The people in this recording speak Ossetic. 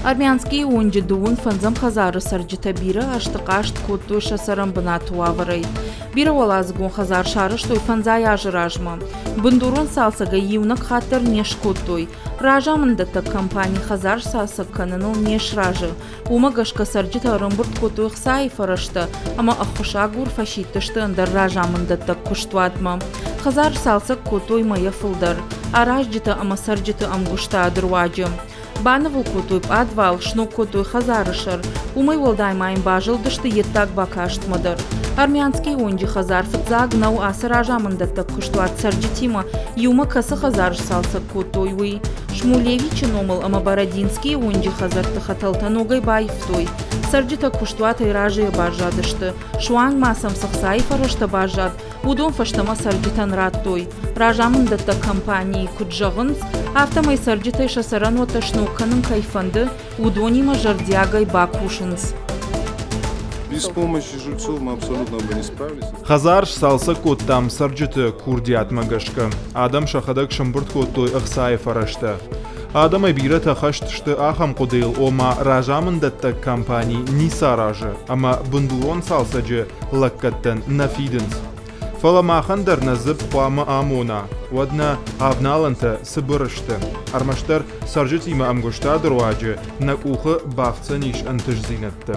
Армянскийы уынджы дыууын фӕндзӕм хӕдзары цӕрджытӕ бирӕ азты хъаст кодтой сӕ цӕрӕнбынаты уавӕрӕй. Бирӕуӕладзыгон хӕдзар сарӕзтой фӕндзай азы размӕ. Бындурон цалцӕгӕй иунӕг хатт дӕр не скодтой. Разамынддӕттӕг компани хӕдзар цалцӕг кӕныныл не сразы. Уымӕ гӕсгӕ цӕрджытӕ ӕрӕмбырд кодтой ӕхцайы фӕрӕзтӕ ӕмӕ ӕххуысагур фӕсидтысты ӕндӕр разамынддӕттӕг куыстуатмӕ. Хӕдзар цалцӕг кодтой мӕйӕ фылдӕр. Аразджытӕ ӕмӕ цӕрджыты ӕмгуыстады руаджы. Банывыл кодтой пъадвал, сног кодтой хӕдзары сӕр. Уымӕй уӕлдай ма йын базылдысты йе ддаг бакастмӕ дӕр. Армянскийы уынджы хӕдзар фыццаг нӕу ацы разамынддӕттӕг куыстуат цӕрджытимӕ иумӕ кӕцы хӕдзар сцалцӕг кодтой, уый. Шмулевичы номыл ӕмӕ Бородинскийы уынджы хӕдзӕртты хӕтӕлтӕ ногӕй баивтой. Цӕрджытӕ куыстуатӕй разыйӕ баззадысты. Суанг ма сӕм цы хцайы фӕрӕзтӕ баззад, уыдон фӕстӕмӕ цӕрджытӕн радтой. Разамынддӕттӕг компанийы куыд зӕгъынц, афтӕмӕй цӕрджытӕй сӕ цӕрӕнуӕттӕ сног кӕнын кӕй фӕнды, уыдонимӕ зӕрдиагӕй бакусынц. Без помощи жильцов мы абсолютно бы не справились. Хӕдзар сцалцӕг кодтам цӕрджыты курдиатмӕ гӕсгӕ. Адӕм сӕхӕдӕг сӕмбырд кодтой ӕхцайы фӕрӕзтӕ. Адӕмӕй бирӕтӕ хӕст сты ахӕм хъуыдыйыл, ома разамынддӕттӕг компани ницы аразы ӕмӕ бындурон цалцӕджы лӕггӕдтӕн нӕ фидынц. Фӕлӕ махӕн дӕр нӕ дзыпп хъуамӕ амона, уӕд нӕ авналӕнтӕ цыбыр сты. Ӕрмӕстдӕр цӕрджытимӕ ӕмгуыстады руаджы нӕ къухы бафтдзӕнис ӕнтыстдзинӕдтӕ.